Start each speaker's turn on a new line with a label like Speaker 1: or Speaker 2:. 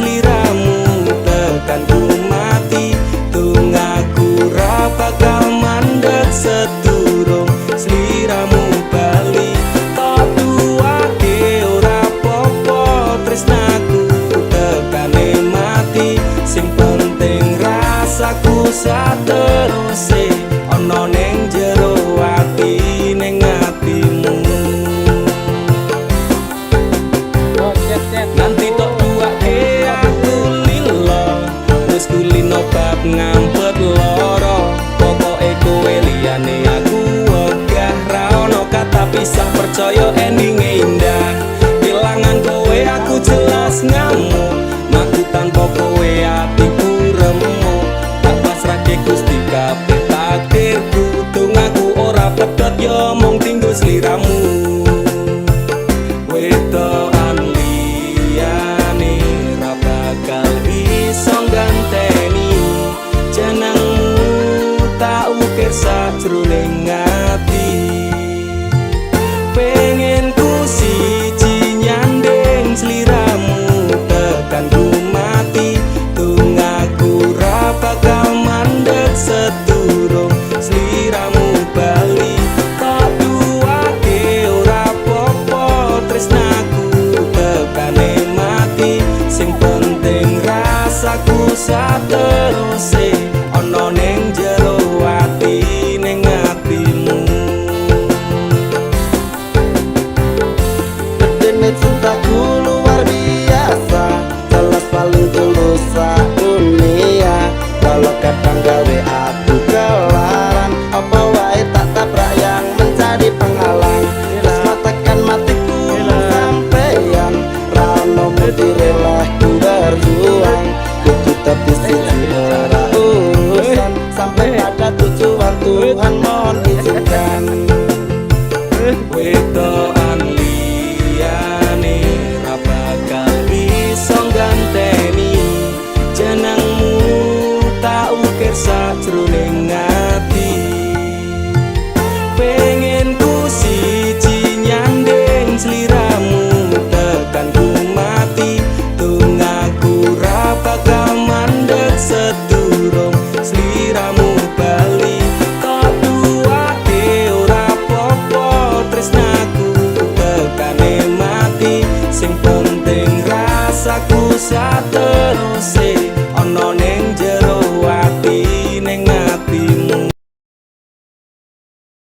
Speaker 1: sliramu tekan ku mati. Tungaku ra bakal mandek sedurung sliramu bali. Tok duwake ora popo, tresnaku tekane mati. Sing penting rasaku sateruse ana ning jero ati, ning atimu.
Speaker 2: Oh, cek cek.
Speaker 1: Nanti tok duwake aku lilo, wis kulino bab ngampet loro. Pokoke kowe, liyane aku wegah. Ra ono kata pisah, percaya endinge indah. Kelangan kowe aku jelas ngamuk. Mlaku tanpa kowe atiku remuk. Tak pasrahke Gusti kabeh takdirku. Dongaku ora pedhot yo mung tinggo sliramu. Wedokan liyane ra bakal iso ganteni. Jenengmu tak ukir sajroning ati. Pengen ku siji nyanding sliramu tekan ku mati. Tungaku ra bakal mandek sedurung sliramu bali. Tak duwake ora popo, tresnaku tekane mati. Sing penting rasaku sateruse.